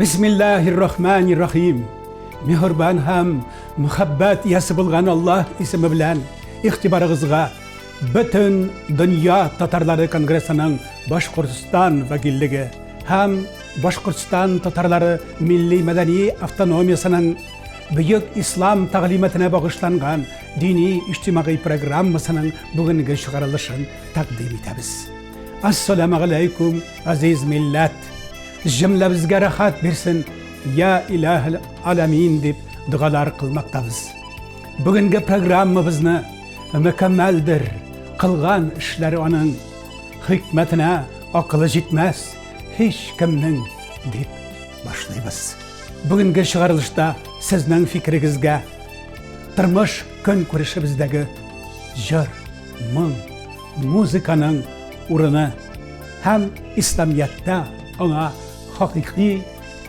Бисмиллаһир-рахманир-рахим. Миһербан һәм мөхәббәт иясе булган Аллаһ исеме белән игътибарыгызга Бөтен дөнья татарлары конгрессының Башкортстан вәкиллеге һәм Башкортстан татарлары милли-мәдәни автономиясенең Бөек ислам тәгълиматына багышланган дини иҗтимагый программасының бүгенге чыгарылышын тәкъдим итәбез. Ассаламу алейкум, азиз милләт! Җөмләбезгә рәхәт бирсен, я илаһил аламин дип догалар кылмактабыз. Бүгенге программабызны мөкәммәлдер, кылган эшләре аның хикмәтенә акылы җитмәс һич кемнең дип башлыйбыз. Бүгенге чыгарылышта сезнең фикерегезгә тормыш көнкүрешебездәге җыр, моң, музыканың урыны һәм исламияттә аңа хакыйкый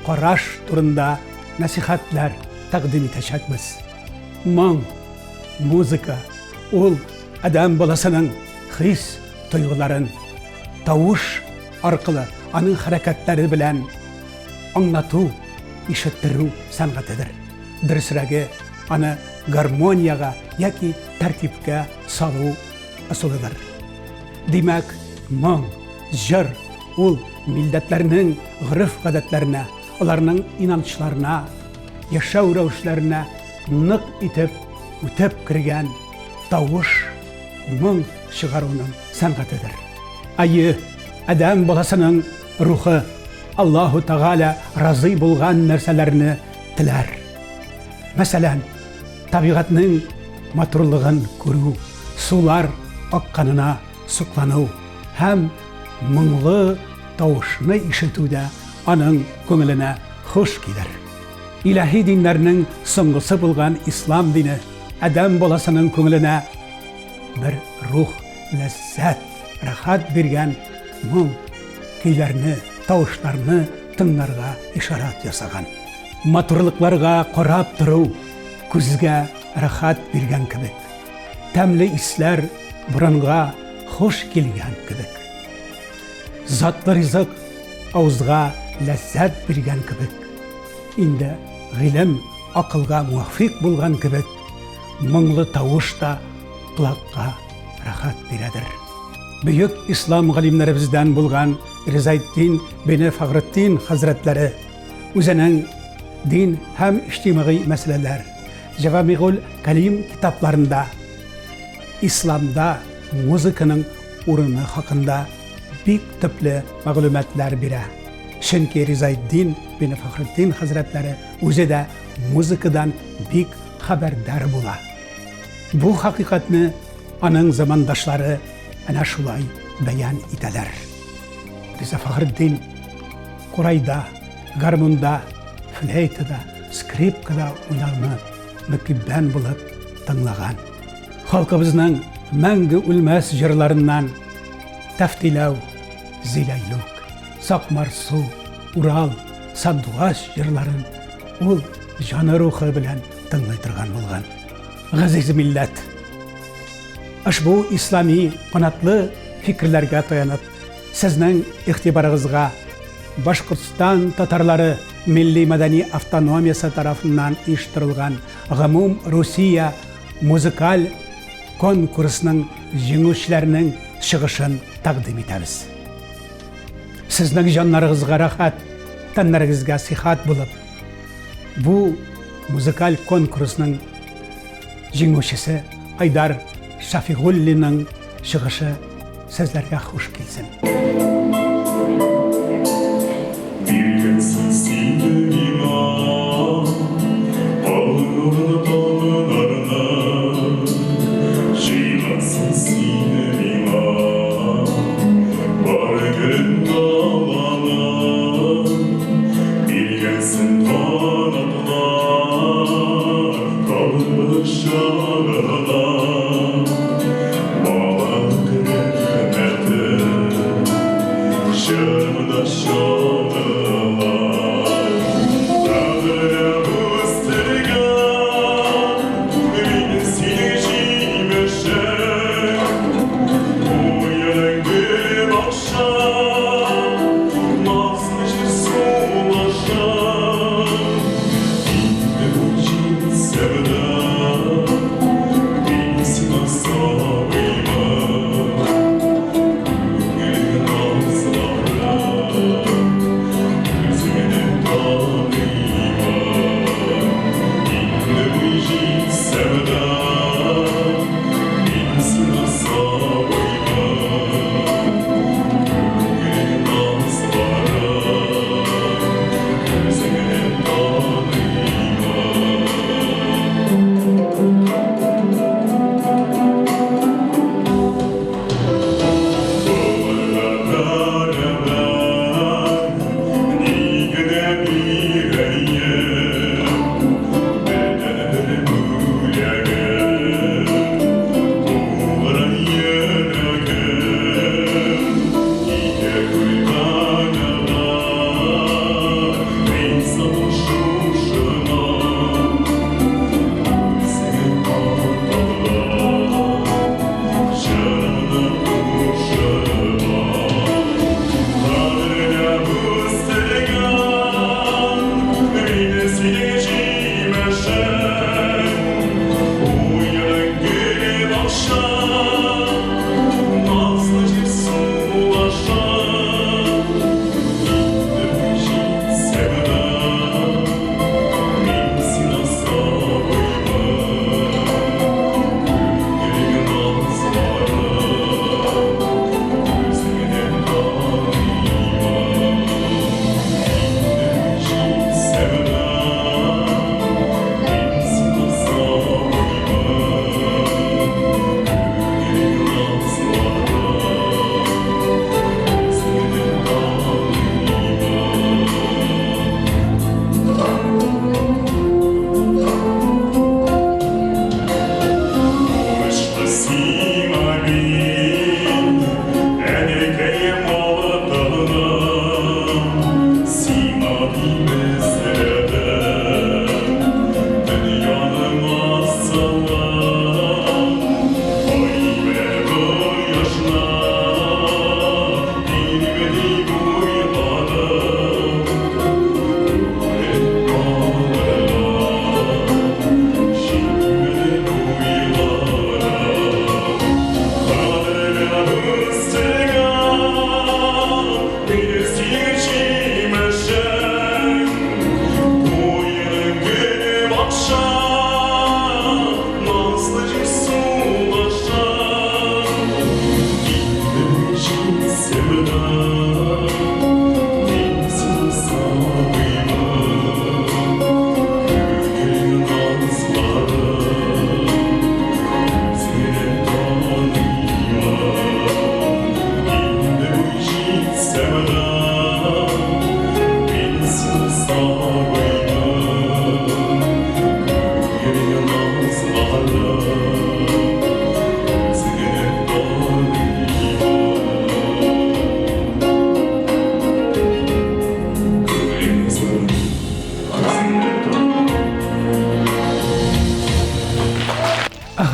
караш турында нәсихәтләр тәкъдим итәчәкбез. Моң, музыка ул адәм баласының хис тойгыларын тавыш аркылы аның хәрәкәтләре белән аңлату, ишеттерү сәнгатедер. Дөресрәге, аны гармониягә яки тәртипкә салу ысулыдыр. Димәк, моң, җыр ул милләтләрнең гореф-гадәтләренә, аларның инанчларына, яшәү рәвешләренә нык итеп үтеп кергән тавыш, моң чыгаруның сәнгатедер. Әйе, адәм баласының рухы Аллаһу Тәгалә разый булган нәрсәләрне теләр. Мәсәлән, табигатьнең матурлыгын күрү, сулар акканына соклану һәм моңлы тавышны ишетү дә аның күңеленә хуш килер. Илаһи диннәрнең соңгысы булган ислам дине адәм баласының күңеленә бер рух, ләззәт, рәхәт биргән моң, көйләрне, тавышларны тыңларга ишарат ясаган. Матурлыкларга карап тору күзгә рәхәт биргән кебек. Тәмле исләр борынга хуш килгән кебек. Затлы ризык авызга ләззәт биргән кебек. Инде гыйлем акылга муафик булган кебек, моңлы тавыш та колакка рәхәт бирәдер. Бөек ислам галимнәребездән булган Ризаэддин бине Фәхретдин хәзрәтләре үзенең Дин һәм иҗтимагый мәсьәләләр, Җәвамигуль Кәлим китапларында исламда музыканың урыны хакында бик төпле мәгълүматлар бирә. Чөнки Ризаэддин бине Фәхретдин хәзрәтләре үзе дә музыкадан бик хәбәрдар була. Бу хакыйкатьне аның замандашлары әнә шулай бәян итәләр. Риза Фәхретдин курайда, гармунда, флейтада, скрипкада уйнауны мөкиббән булып тыңлаган. Халкыбызның мәңге үлмәс җырларыннан Тәфтиләү, Зиләйлүк, Сакмарсу, Урал, Сандугач җырларын ул җаны рухы белән тыңлый торган булган. Газиз милләт! Ошбу ислами канатлы фикерләргә таянып, сезнең игътибарыгызга Башкортстан татарлары милли-мәдәни автономиясе тарафыннан оештырылган гомум Русия музыкаль конкурсның җиңүчеләренең чыгышын тәкъдим итәбез. Сезнең җаннарыгызга рәхәт, тәннәрегезгә сихәт булып, бу музыкаль конкурсның җиңүчесе Айдар Шафигуллинның чыгышы сезләргә хуш килсен. Биргәнсең син миңа Алгы таңнарны, Җыйгансың син миңа Бар көн даланы, Биргәнсең канатлар Табыш чагына. Балык рәхмәте.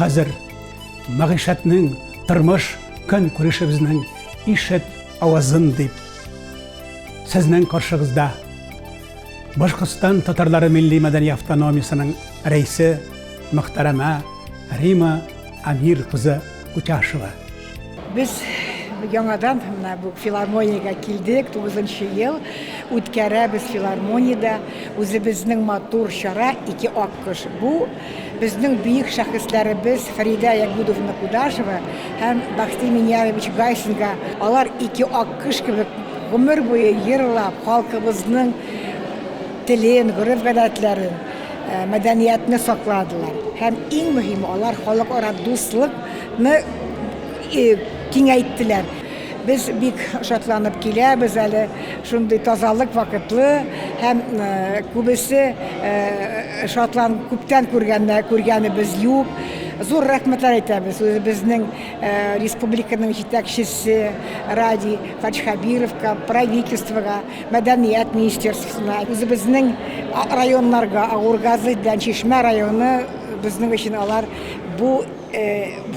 хәзер мәгыйшәтнең, тормыш көнкүрешебезнең ишет авазын дип сезнең каршыгызда Башкортстан татарлары милли мәдәни автономиясенең рәисе мөхтәрәмә Рима Амир кызы Кутяшева. Без яңадан менә бу филармониягә килдек, 9 ел үткәрәбез филармониядә үзебезнең матур чара Ике аккош. Бу безнең бөек шәхесләребез Фәридә Ягудовна Кудашева һәм Бахти Минярович Гайсинга, алар ике аккош кебек гомер буе җырлап, халкыбызның телен, гореф-гадәтләрен, мәдәниятне сакладылар. Һәм иң мөһиме, алар халыкара дуслыкны киңәйттеләр. Без бик шатланып киләбез әле, шундый тазалык вакытлы һәм күбесе шатлан күптән күргәннәр, күргәнебез юк. Зур рәхмәтләр әйтәбез үзебезнең республиканың җитәкчесе Радий Фатьхабировка, правительствога, мәдәният министерствосына, үзебезнең районнарга, Авыргазы белән Чишмә районы безнең өчен алар бу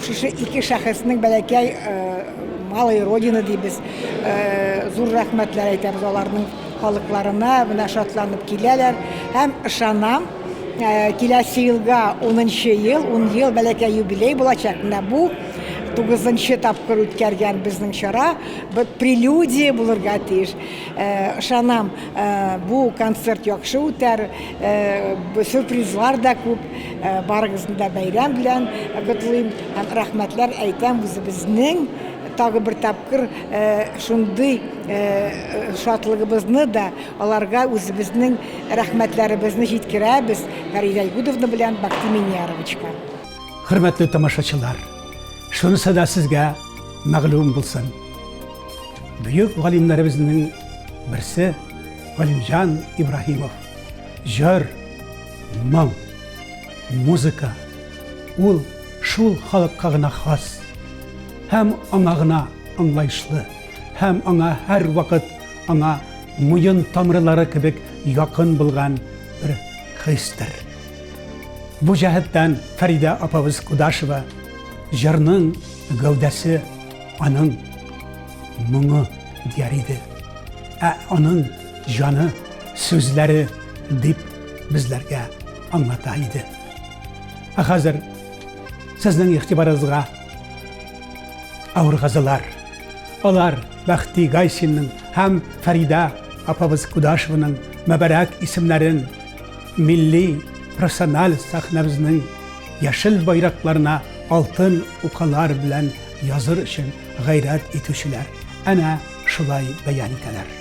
шушы ике шәхеснең бәләкәй малой родина дибез. Зур рәхмәтләр әйтәбез аларның халыкларына, менә шатланып киләләр. Һәм ышанам, киләсе елга 10 ел, 10 ел бәләкәй юбилей булачак. Менә бу 9 тапкыр үткәргән безнең чара бер прелюдия булырга тиеш. Ышанам, бу концерт яхшы үтәр, сюрпризлар да күп. Барыгызны да бәйрәм белән котлыйм һәм рәхмәтләр әйтәм үзебезнең тагы бер тапкыр шундый шатлыгыбызны да аларга үзебезнең рәхмәтләребезне җиткерәбез Фәридә Айгудовна белән Бахти Миньяровичка. Хөрмәтле тамашачылар, шунысы да сезгә мәгълүм булсын. Бөек галимнәребезнең берсе Галимҗан Ибраһимов җыр, моң, музыка ул шул халыкка гына хас һәм аңа гына аңлаешлы һәм аңа һәрвакыт аңа муен тамырлары кебек якын булган бер хистер. Бу җәһәттән Фәридә апабыз Кудашева җырның гәүдәсе аның моңы дияр иде. Ә аның җаны сүзләре дип безләргә аңлата иде. Ә хәзер сезнең игътибарыгызга Авыргазылар. Алар Бәхти Гайсинның һәм Фәридә апабыз Кудашеваның мөбарәк исемнәрен милли профессиональ сәхнәбезнең яшел байракларына алтын укалар белән языр өчен гайрәт итүчеләр әнә шулай бәян итәләр.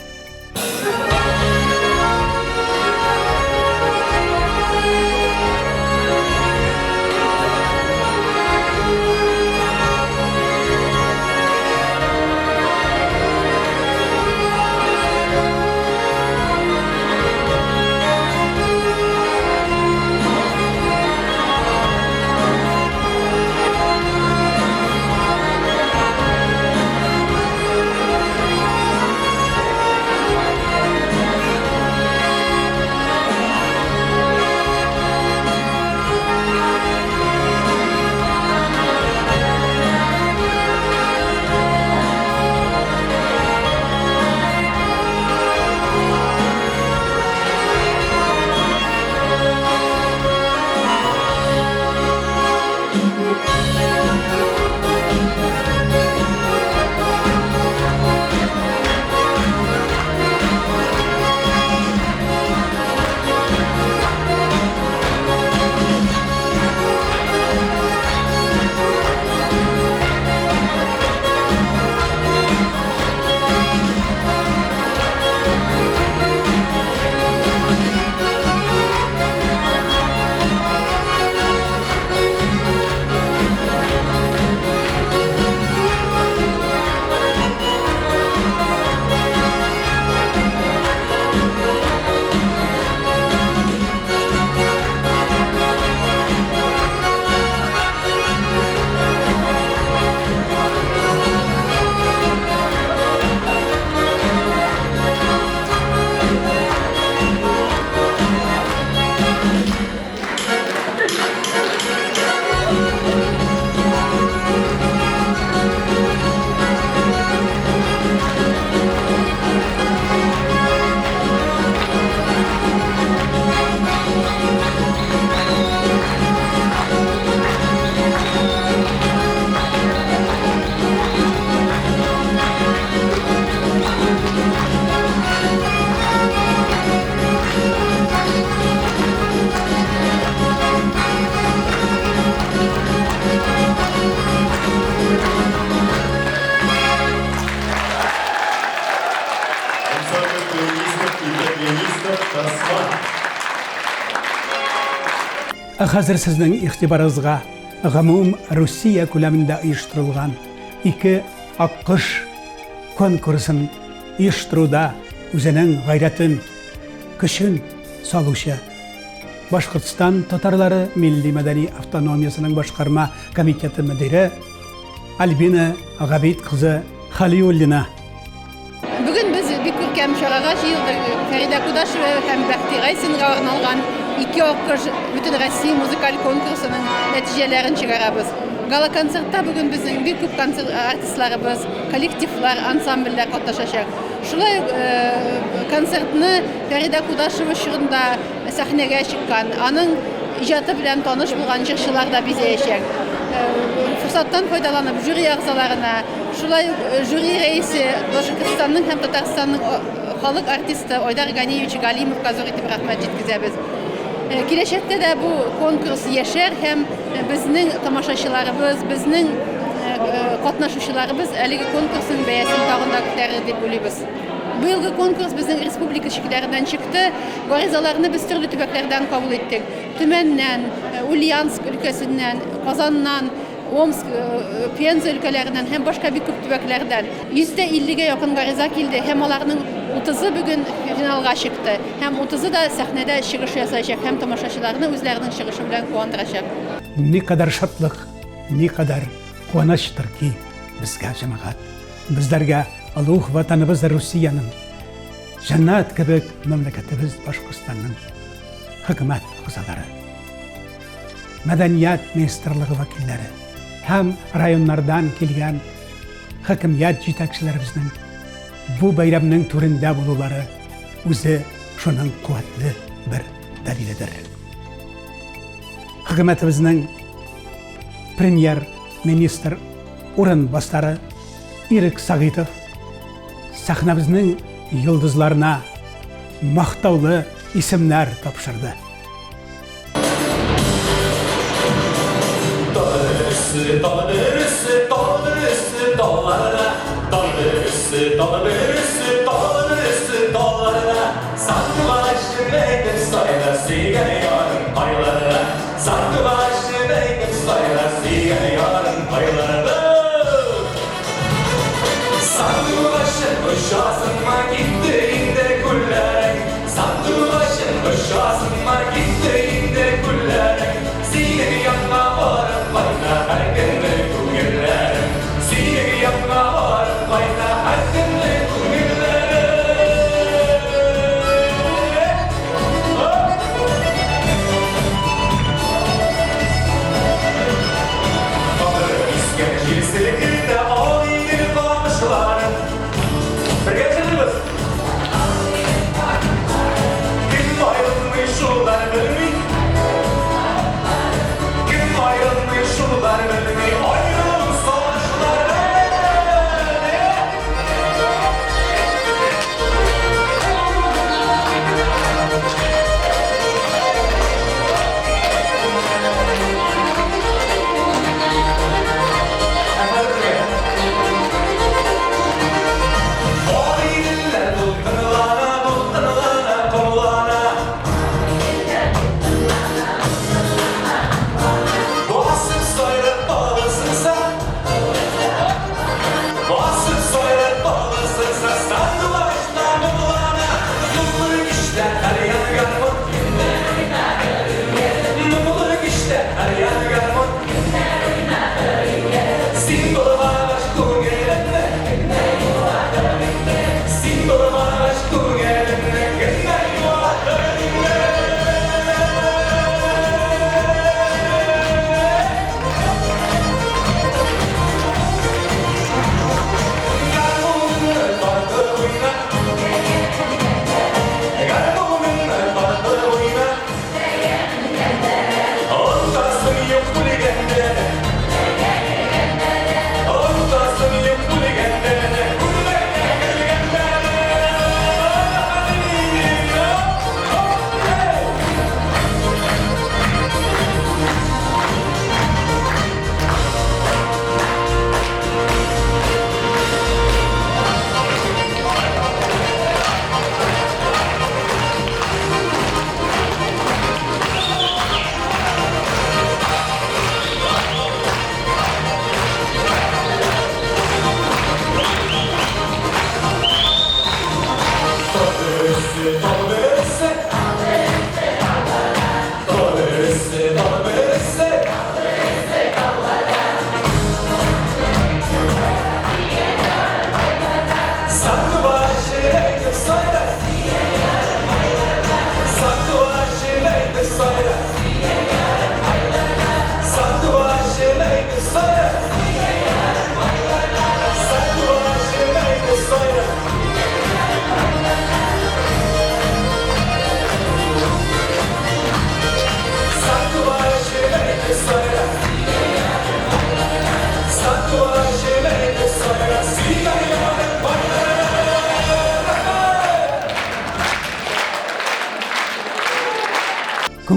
Тасма. Ә хәзер сезнең игътибарыгызга гомум Русия күләмендә оештырылган ике аккош конкурсын оештыруда үзенең гайрәтен, көчен салучы Башкортстан татарлары милли-мәдәни автономиясенең башкарма комитеты мөдире Альбина Габит кызы Халиуллина. Бүген без бик күркәм чарага җыелдык. Фәридә Кудашева һәм Бәхти Гайсинга арналган Ике аккош Бөтенроссия музыкаль конкурсының нәтиҗәләрен чыгарабыз. Гала-концертта бүген безнең бик күп концерт артистларыбыз, коллективлар, ансамбльләр катнашачак. Шулай ук концертны Фәридә Кудашева чорында сәхнәгә чыккан, аның иҗаты белән таныш булган җырчылар да бизәячәк. Форсаттан файдаланып, жюри әгъзаларына, шулай ук жюри рәисе Башкортстанның һәм Татарстанның халык артисты Айдар Ганиевич Галимовка зур итеп рәхмәт җиткезәбез. Киләчәктә дә бу конкурс яшәр һәм безнең тамашачыларыбыз, безнең катнашучыларыбыз әлеге конкурсның бәясен тагын да күтәрер дип уйлыйбыз. Быелгы конкурс безнең республика чикләреннән чыкты. Гаризаларны без төрле төбәкләрдән кабул иттек. Төмәннән, Ульяновск өлкәсеннән, Казаннан, Омск, Пенза өлкәләреннән һәм башка бик күп төбәкләрдән. 150-гә якын гариза килде һәм аларның 30-ы бүген финалга чыкты. Һәм 30-ы да сәхнәдә чыгыш ясаячак һәм тамашачыларны үзләренең чыгышы белән куандырачак. Никадәр шатлык, никадәр куанычтыр ки безгә, җәмәгать, безләргә олуг Ватаныбыз Русиянең, җәннәт кебек мәмләкәтебез Башкортстанның хөкүмәт әгъзалары, мәдәният министрлыгы вәкилләре һәм районнардан килгән хакимият җитәкчеләребезнең бу бәйрәмнең түрендә булулары үзе шуның куәтле бер дәлиледер. Хөкүмәтебезнең премьер-министр урынбасары Ирек Сагитов сәхнәбезнең йолдызларына мактаулы исемнәр тапшырды.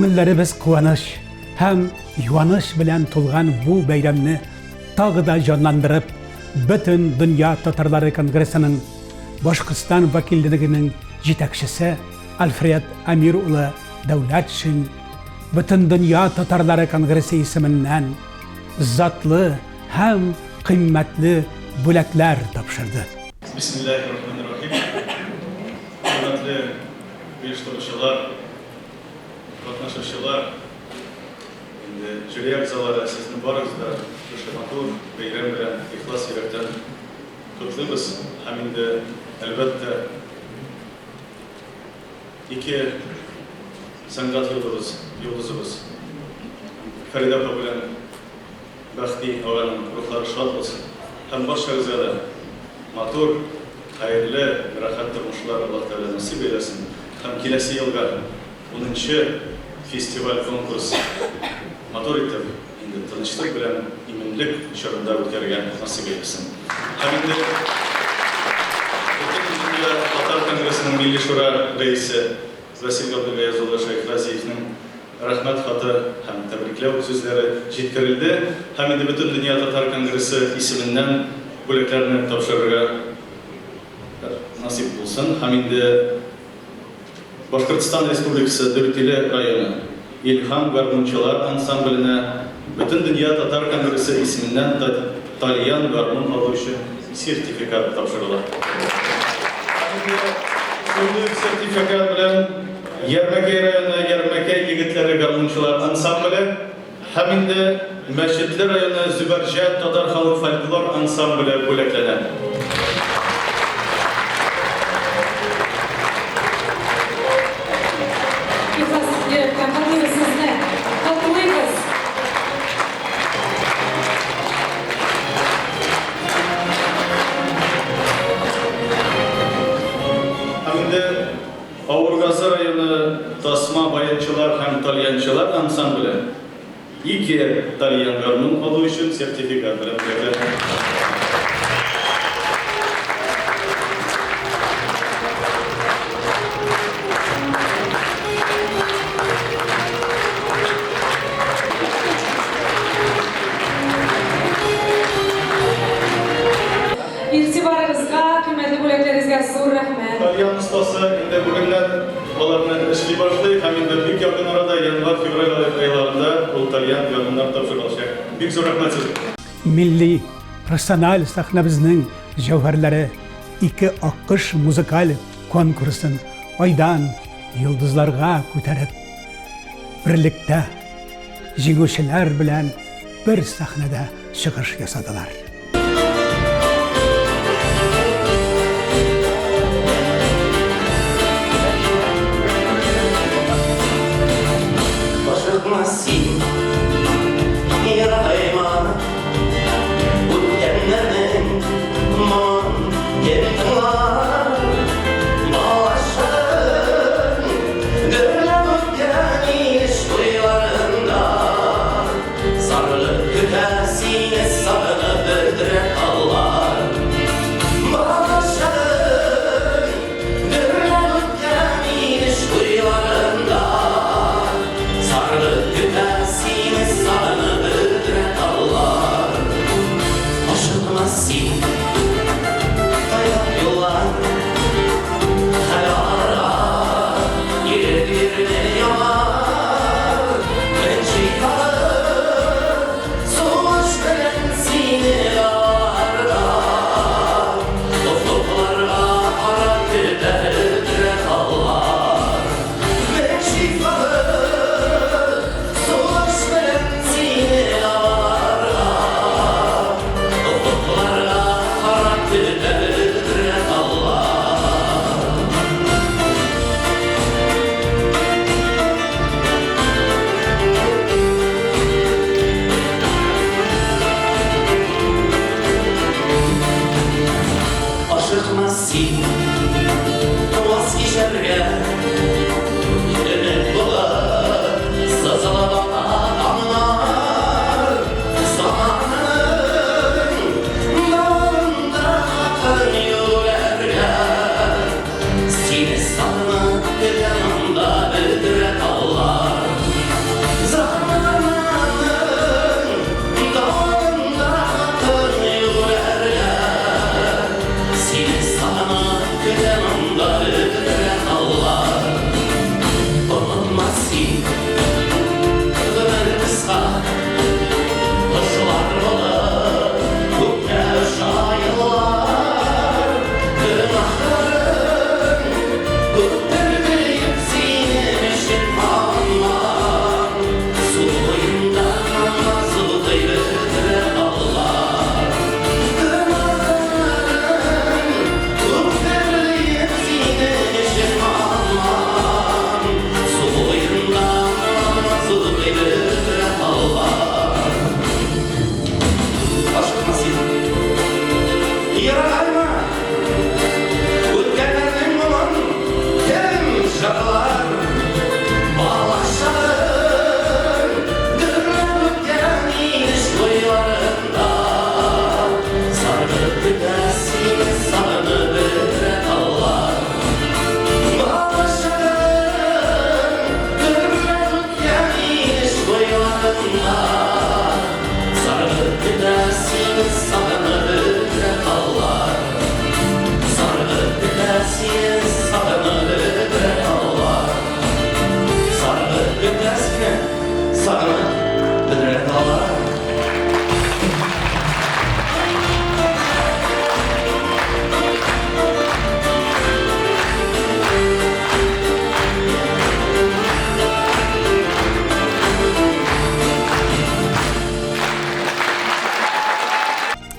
Күңелләребез куаныч һәм юаныч белән тулган бу бәйрәмне тагы да җанландырып, Бөтен дөнья татарлары конгрессының Башкортстан вәкиллегенең җитәкчесе Альфред Әмир улы Дәүләтшин Бөтендөнья татарлары конгрессы исеменнән затлы һәм кыйммәтле бүләкләр тапшырды. Бисмиллаһир-рахманир-рахим. Хөрмәтле оештыручылар, катнашучылар, инде жюри әгъзалары, сезне барыгызны да шушы матур бәйрәм белән ихлас йөрәктән котлыйбыз һәм инде, әлбәттә, ике сәнгать йолдыбыз, йолдызыбыз Фәридә апа белән Бәхти аганың рухлары шат булсын һәм барчагызга да матур, хәерле, рәхәт тормышлар Аллаһ Тәгалә насыйп әйләсен һәм киләсе елга унынчы фестиваль-конкурс матур итеп, инде тынычлык белән иминлек чорында үткәрергә насыйп әйләсен. Һәм инде Бөтендөнья татар конгрессының Милли Шура рәисе Вәсил Габделгаяз улы Шәйхразиевнең Рәхмәт хаты һәм тәбрикләү сүзләре җиткерелде һәм инде Бөтендөнья татар конгрессы исеменнән бүләкләрне тапшырырга насыйп булсын һәм инде Башкортстан Республикасы Дүртөйле районы Илһам гармунчылар ансамбленә Бөтендөнья татар конгрессы исеменнән тальян гармун алу өчен сертификат тапшырыла. Һәм инде шундый ук сертификат белән Ярмәкәй районы Ярмәкәй егетләре гармунчылар ансамбле һәм инде Мәчетле районы Зөбәрҗәт татар халык фольклор ансамбле бүләкләнә. Ихлас йөрәктән котлыйбыз сезне! Котлыйбыз! Һәм инде Авыргазы районы Тасма баянчылар һәм тальянчылар ансамбле ике тальян гармун алу өчен сертификат белән бүләкләнде. Игътибарыгызга, кыйммәтле бүләкләрегезгә зур рәхмәт. Тальян остасы инде бүгеннән аларны эшли башлый һәм инде бик якын арада, январь-февраль айларында ул тальян гармуннар тапшырылачак. Бик зур рәхмәт сезгә. Милли, профессиональ сәхнәбезнең җәүһәрләре ике аккош музыкаль конкурсын айдан йолдызларга күтәреп, берлектә җиңүчеләр белән бер сәхнәдә чыгыш ясадылар. Ашыкма син, ерагайма, Үткәннәрнең моң кем тыңлар? Балачагың гөрләп үткән иш туйларында Сарылып көтә сине сагынып бөдрә таллар. Балачагың гөрләп үткән инеш буйларында. Сарылып көтә сине сагынып бөдрә таллар. Ашыкма син, тайгак юллар, хәл алырга Ирек-ирне ямар, Беренче тагын сугыш белән сине аларга. Офыкларга карап көтә бөдрә таллар. Беренче тагын сугыш белән сине аларга. Офыкларга карап көтә бөдрә таллар. Ашыкма син ваз кичәргә, Өмет булып сызылып ага таңнар. Заманның давылында акын юләргә, Сине сагынып көтә монда бөдрә таулар. Ерагайма, үткәннәрнең моңын кем җырлар? Бала чагым дөрләп үткән инеш буйларында Саргылып көтә сине, сагынып бетерә таулар. Бала чагым дөрләп үткән инеш буйларында Саргылып көтә сине, сагынып бетерә таулар. Саргылып көтә сине, сагынып бетерә таулар. Саргылып көтә сине, сагынып бетерә таулар.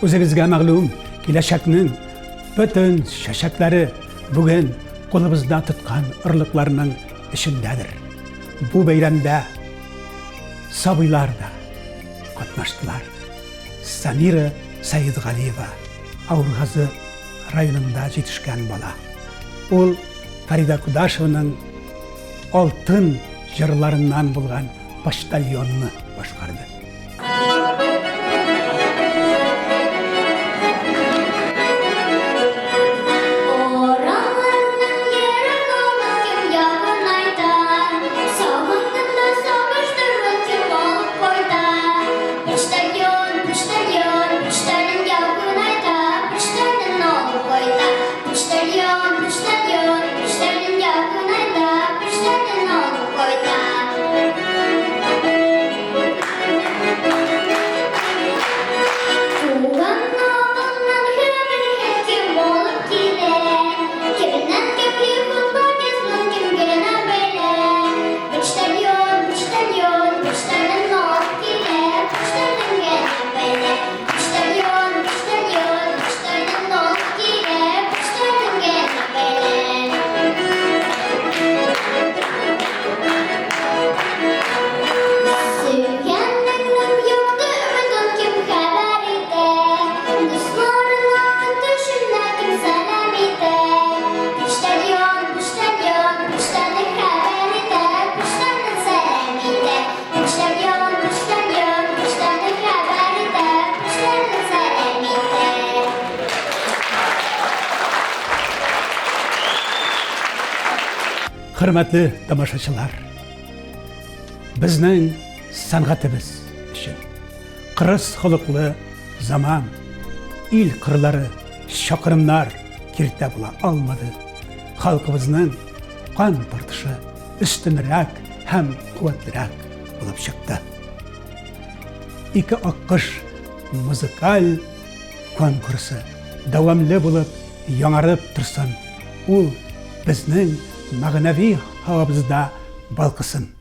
Үзегезгә мәгълүм, киләчәкнең бөтен чәчәкләре бүген кулыбызда тоткан орлыкларның эчендәдер. Бу бәйрәмдә сабыйлар да катнаштылар. Самира Сәедгалиева, Авыргазы районында җитешкән бала. Ул Фәридә Кудашеваның алтын җырларыннан булган Почтальонны башкарды. Урамнарның ераклыгын кем якынайта, Сагындым да сагыштырган кем алып кайта. Почтальон, почтальон, почтальон якынайта, Почтальон алып кайта. Почтальон, почтальон, почтальон якынайта, Почтальон алып кайта. Туган авылның хәбәрен кем алып килә? Кемнән кем хатлар язган кем генә белә? Почтальон, почтальон, почтальон алып килә, Почтальон генә белә. Почтальон, почтальон, почтальон алып килә, Почтальон генә белә. Сөйгәнеңнең якты өметен кем хәбәр итә? Дусларына төшендә кем сәлам итә? Почтальон, почтальон, почтальон хәбәр итә, Почтальон сәлам итә. Почтальон, почтальон, почтальон хәбәр итә, Почтальон сәлам итә. Хөрмәтле тамашачылар, безнең сәнгатебез өчен кырыс холыклы заман, ил кырлары, чакрымнар киртә була алмады. Халкыбызның кан тартышы өстенрәк һәм куәтлерәк булып чыкты. Ике аккош музыкаль конкурсы дәвамлы булып яңарып торсын. Ул безнең мәгънәви һавабызда балкысын.